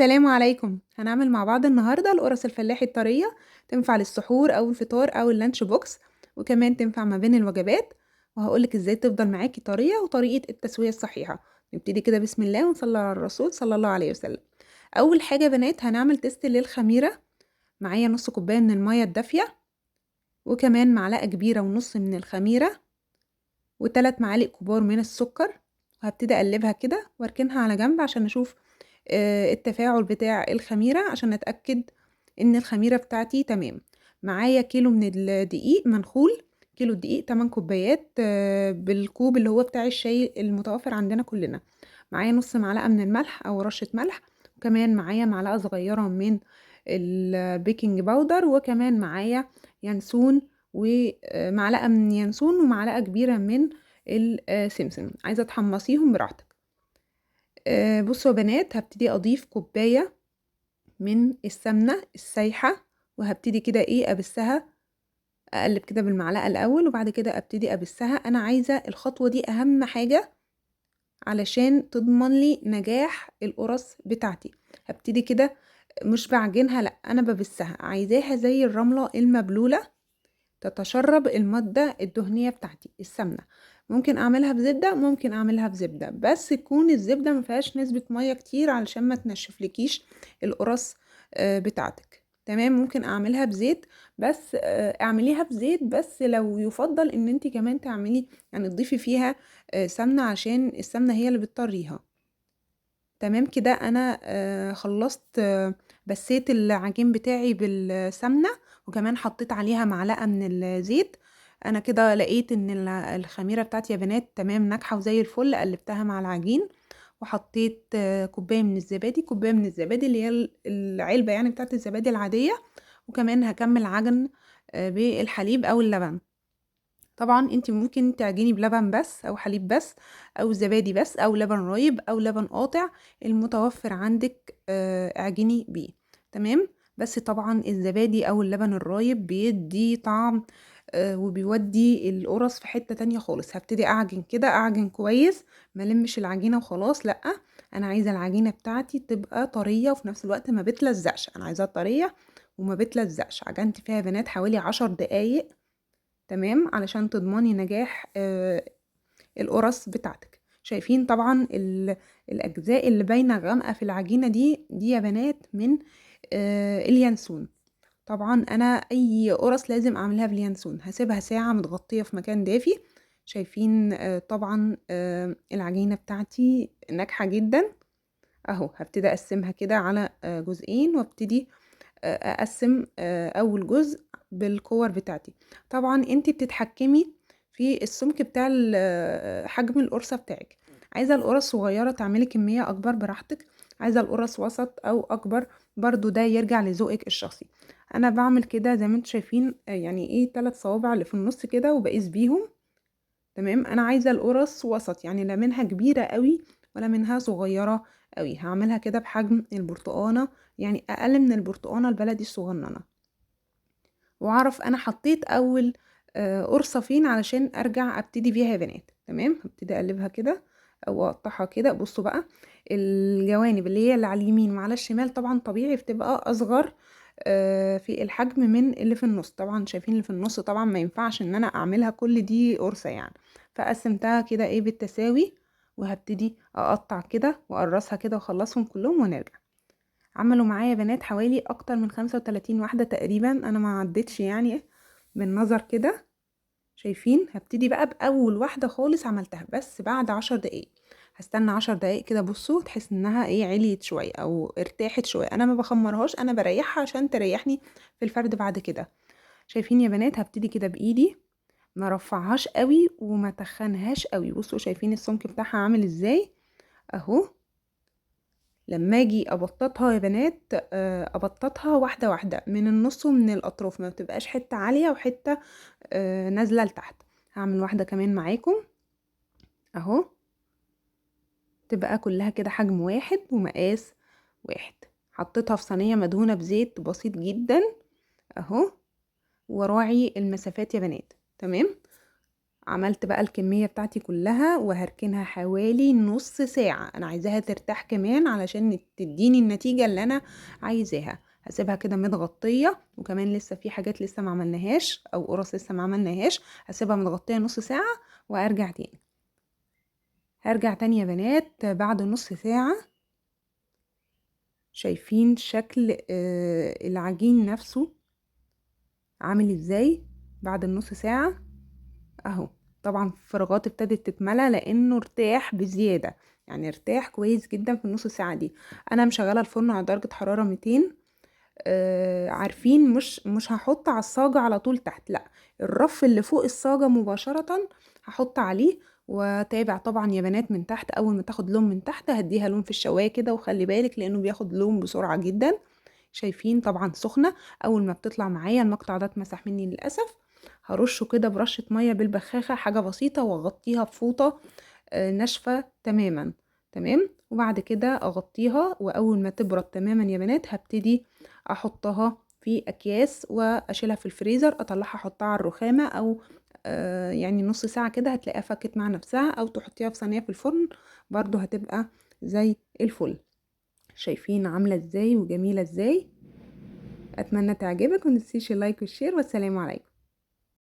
السلام عليكم. هنعمل مع بعض النهاردة القرص الفلاحي الطرية، تنفع للسحور أو الفطار أو ال lunch box، وكمان تنفع ما بين الوجبات، وهقولك ازاي تفضل معاكي طرية وطريقة التسوية الصحيحة. نبتدي كده بسم الله ونصلي على الرسول صلى الله عليه وسلم. أول حاجة يا بنات هنعمل test للخميرة. معايا نص كوباية من المية الدافية، وكمان معلقة كبيرة ونص من الخميرة، وتلات معالق كبار من السكر. وهبتدي أقلبها كده واركنها على جنب عشان نشوف التفاعل بتاع الخميرة، عشان نتأكد إن الخميرة بتاعتي تمام. معايا كيلو من الدقيق منخول، كيلو الدقيق 8 كوبايات، بالكوب اللي هو بتاع الشاي المتوفر عندنا كلنا. معايا نص معلقة من الملح أو رشة ملح، وكمان معايا معلقة صغيرة من ال baking powder، وكمان معايا ينسون، ومعلقة من ينسون، ومعلقة كبيرة من السمسم. عايزة تحمصيهم براحتك. بصوا يا بنات، هبتدي اضيف كوباية من السمنة السايحة، وهبتدي كده ابسها، اقلب كده بالمعلقة الاول، وبعد كده ابتدي ابسها. انا عايزة الخطوة دي اهم حاجة علشان تضمن لي نجاح القرص بتاعتي. هبتدي كده، مش بعجنها، لا انا ببسها، عايزاها زي الرملة المبلولة تتشرب المادة الدهنية بتاعتي السمنة. ممكن اعملها بزبدة، ممكن اعملها بزبدة، بس تكون الزبدة ما فيهاش نسبة مية كتير علشان ما تنشفلكيش القرص بتاعتك. تمام. ممكن اعملها بزيت، بس اعمليها بزيت، بس لو يفضل ان انت كمان تضيفي فيها سمنة، عشان السمنة هي اللي بتطريها. تمام كده. انا خلصت، بسيت العجين بتاعي بالسمنة، وكمان حطيت عليها معلقة من الزيت. انا كده لقيت ان الخميرة بتاعتي يا بنات تمام، ناجحة وزي الفل. قلبتها مع العجين، وحطيت كوباية من الزبادي، كوباية من الزبادي اللي هي العلبة بتاعت الزبادي العادية، وكمان هكمل عجن بالحليب او اللبن. طبعا انت ممكن تعجني بلبن بس، او حليب بس، او زبادي بس، او لبن رايب، او لبن قاطع، المتوفر عندك، اعجني بيه. تمام. بس طبعا الزبادي او اللبن الرايب بيدي طعم، وبيودي القرص في حتة تانية خالص. هبتدي اعجن كده، اعجن كويس، ما لمش العجينة وخلاص، لا انا عايزة العجينة بتاعتي تبقى طرية وفي نفس الوقت ما بتلزقش. انا عايزاها طرية وما بتلزقش. عجنت فيها يا بنات حوالي 10 دقايق، تمام، علشان تضمني نجاح القرص بتاعتك. شايفين طبعا الاجزاء اللي باينه غامقه في العجينه دي يا بنات من اليانسون. طبعا انا اي قرص لازم اعملها باليانسون. هسيبها ساعه متغطيه في مكان دافي. شايفين، طبعا، العجينه بتاعتي ناجحه جدا اهو. هبتدي اقسمها كده على جزئين، وابتدي اقسم اول جزء بالكور بتاعتي. طبعا انتي بتتحكمي في السمك بتاع حجم القرصه بتاعك. عايزه القرص صغيره تعملي كميه اكبر براحتك، عايزه القرص وسط او اكبر برضو، ده يرجع لذوقك الشخصي. انا بعمل كده زي ما انتم شايفين، 3 صوابع اللي في النص كده وبقيس بيهم. تمام. انا عايزه القرص وسط، يعني لا منها كبيره قوي ولا منها صغيره قوي. هعملها كده بحجم البرتقانه، يعني اقل من البرتقانه البلدي الصغننه، واعرف انا حطيت اول قرصه فين علشان ارجع ابتدي بيها يا بنات. تمام. هبتدي اقلبها كده او اقطعها كده. بصوا بقى الجوانب اللي هي اللي على اليمين وعلى الشمال طبعا طبيعي بتبقى اصغر في الحجم من اللي في النص. طبعا شايفين اللي في النص، طبعا ما ينفعش ان انا اعملها كل دي قرصه فقسمتها كده بالتساوي، وهبتدي اقطع كده واقرصها كده واخلصهم كلهم ونرجع. عملوا معايا بنات حوالي اكتر من 35 واحده تقريبا، انا ما عدتش بالنظر كده. شايفين؟ هبتدي بقى باول واحده خالص عملتها، بس بعد 10 دقايق. هستنى 10 دقايق كده، بصوا تحس انها عليت شويه او ارتاحت شويه. انا ما بخمرهاش، انا بريحها عشان تريحني في الفرد بعد كده. شايفين يا بنات؟ هبتدي كده بايدي، ما رفعهاش قوي وما تخنهاش قوي. بصوا شايفين السمك بتاعها عامل ازاي اهو. لما اجي ابططها يا بنات، ابططها واحده واحده من النص ومن الاطراف، ما بتبقاش حته عاليه وحته، نازله لتحت. هعمل واحده كمان معاكم اهو، تبقى كلها كده حجم واحد ومقاس واحد. حطيتها في صينيه مدهونه بزيت بسيط جدا اهو، وراعي المسافات يا بنات. تمام. عملت بقى الكمية بتاعتي كلها وهركنها حوالي نص ساعة، انا عايزاها ترتاح كمان علشان تديني النتيجة اللي انا عايزاها. هسيبها كده متغطية، وكمان لسه في حاجات لسه ما عملناهاش او قرص لسه ما عملناهاش، هسيبها متغطية نص ساعة وارجع تاني. هرجع تاني يا بنات بعد نص ساعة. شايفين شكل العجين نفسه عامل ازاي بعد النص ساعة اهو. طبعا الفراغات ابتدت تتملى لانه ارتاح بزيادة، يعني ارتاح كويس جدا في النص ساعة دي. انا مشغلة الفرن على درجة حرارة 200. عارفين مش هحط على الصاجة على طول تحت، لا، الرف اللي فوق الصاجة مباشرة هحط عليه، وتابع طبعا يا بنات من تحت. اول ما تاخد لون من تحت هديها لون في الشواية كده، وخلي بالك لانه بياخد لون بسرعة جدا. شايفين طبعا سخنة، اول ما بتطلع معايا المقطع ده اتمسح مني للأسف، هرشه كده برشة مية بالبخاخة، حاجة بسيطة، واغطيها بفوطة ناشفة تماما. تمام، وبعد كده اغطيها، واول ما تبرد تماما يا بنات هبتدي احطها في اكياس واشيلها في الفريزر، اطلعها احطها على الرخامة او نص ساعة كده هتلاقيها فكت مع نفسها، او تحطيها في صينية في الفرن برضو هتبقى زي الفل. شايفين عاملة ازاي وجميلة ازاي؟ اتمنى تعجبك، ومتنسيش ال like وال share، والسلام عليكم.